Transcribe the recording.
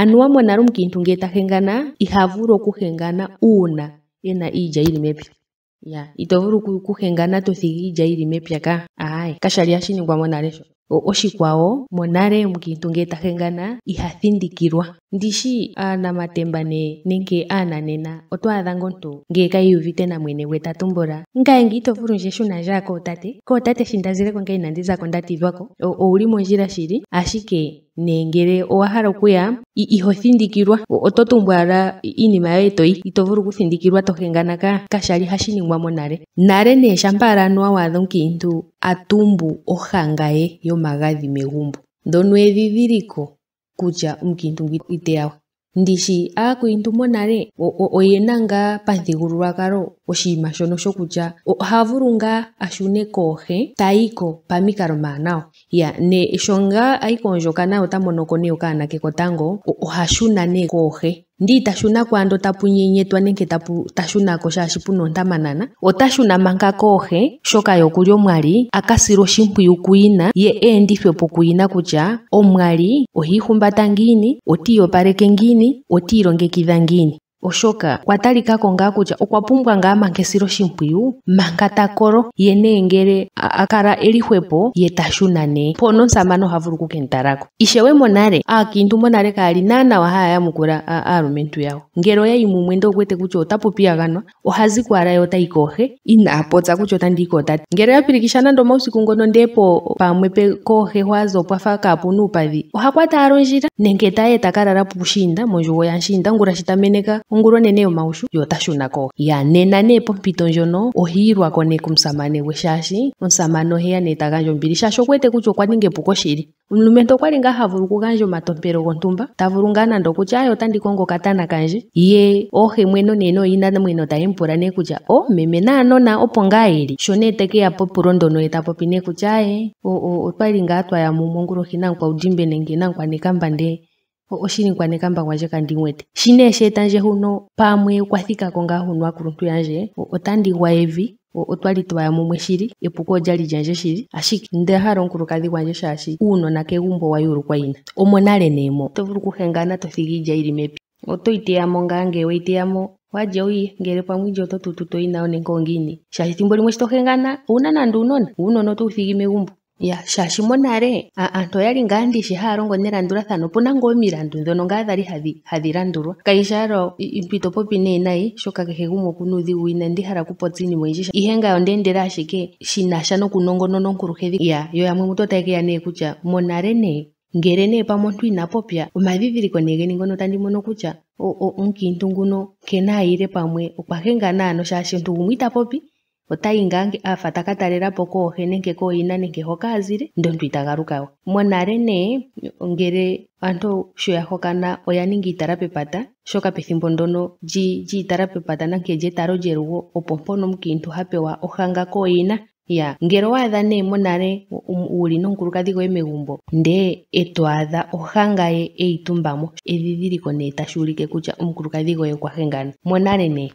Anuwa monale omukiintu ngele ta hengana iha vulu okuhengana uuna ena iilya yili mepya. Iyaa ito vulu okuhengana tothigi iilya ili mepya kaa aaye kashali hashi ningwa monale sho. Oshikwawo monale omukiintu ngee tahengana ihathindikilwa ndishi aanamatemba nee nenge aananena otwaadha ngoo omuntu ngee keiyuvite namwene gwe tatumbula ngaye ngee ito vulundje shunandje ashike kootate kootate shi ndazileko ngaye inandizako ndatidhwako ouli mondjila shili ashike nee ngele owahala okuya iho thindikilwa oto tumbu ashike iinima yoye etoyi ito vulu okuthindikilwa tohengana kaa kashali hashi ningwa monale. Nale nee shampa ashike anuwa waadha omukiintu atumbu ohanga ye yomagadhi megumbo ndono edhidhiliko kutya omukiintu ngu iteya we. Ndishi aakiintu monale oyena ngaa pamuthigululwakalo oshinima shono shokutya ohavulu ngaa ashune kooxe tayiko pamikalo omiwanawa. Iyaa nee sho ngaa ayi kondjokana ota monoko nee okaana ke kotango ohashuna nee kooxe ndee ita shunako ando tapu nyenyetwa nenge tashunako shaashi puna oontamanana otashuna manga kooxe oshoka ye okuli omwali aka silwe oshimpwiyu kuyina ye eendithwepo kuyina kutya omwali ohiihumbata ngiini otiiyopaleke ngiini otiilongekidha ngiini oshoka okwa talikako ngaa kutya okwa pumbwa ngaa manga esiloshimpwiyu manga takolo ye nee ngele akala eli xwepo ye tashuna nee mpono omusamane oha vulu oku kemutalako. Ishewe monale aakiintu monale kayali naana haya yamukula aalumentu yawo ngele oyayi mumwe ndele okuwete kutya otapu piyaganwa ohaziko owala ye otayi koohe ina popya kutya otandiyi kootate. Ngele oya pilikisha nande omausiku ngono ndee pamwe koohe hu aza opwafa kaapuna uupadhi ohakwata owala ondjila nenge tayi eta kalala puushiinda mondjugo yamushiinda ongula shi tameneka ongula onene yomaushu ye ota shuna koohe. Iyaa nena nee pompito ndjono ohiilwako nee komusamane gwe shaashi omusamane oheya nee tagandja ombili shaashi okuwete kutya okwa ninga epuko shili. Omulumentu okwali ngaa havulu okugandja omatompelo gontumba tavulu ngaa nande okutya aaye otandi kongo okatana kandje ye oohemweno nee nooyinamweno taye mupula nee kutya o meme naanona opo ngaa yeli sho nee tekeya pepulo ndono ye tapopi nee kutya aaye otwali ngaa twaya mumwe ongulohi namukwaudimbe nenge namukwanekamba ndee oshili mukwanekamba gwandje kandi muwete. Shi nee sheetandje huno pamwe okwa thikako ngaa huno aakuluntu yandje otandi gwa evi otwali twaya mumwe shili epuko olyali lyandje shili ashike onda hala omukulukadhi gwandje shaashi uunona kegumbo wa yuulukwa yina. Omonale nee mo oto vulu okuhengana tothigi iilya yili mepya otoyi teyamo ngaa ngele weyi teyamo walya wiiye ngele pamwe iilya oto tutu toyi nayo nenge ongiini shaashi ethimbo limwe sho tohengana owuna nande uunona, uunona otowu thigi megumbo. Iya shaashi monale aantu oyali ngaa ndishi haya longo nelandulathano opuna ngaa omilandu ndhono ngaa dhali hadhi landulwa kayishi owala omuntu ito popi nee nayi oshoka kehe gumwe okuna uudhigu we inandi hala okupopya iinima oyindji ihe ngaye onda endela ashike shinasha nokunongonona onkuluhedhi. Iya yo yamwe mutu otaye keya nee kutya monale nee ngele nee pamwe omuntu ina popya omadhidhiliko nee geni ngono tandi mono kutya omukiintu nguno nkene ayile pamwe okwa hengana ano shaashi omuntu gumwe ita popi otayi ngaa afa taka talelapo koohe nenge kooyina nenge hoka azile ndele omuntu ita galuka we. Monale nee ngele aantu sho ya hokana oya ninga iitala pepata oshoka pethimbo ndono lyiitala pepata nenge lyetalo lyelugo opo mpono omukiintu hapewa ohanga kooyina. Iya ngele owaadha nee monale wuli nomukulukadhi goye megumbo ndee eto adha ohanga ye eyi tumbamo edhidhiliko nee tashi ulike kutya omukulukadhi goye okwa hengana monale nee.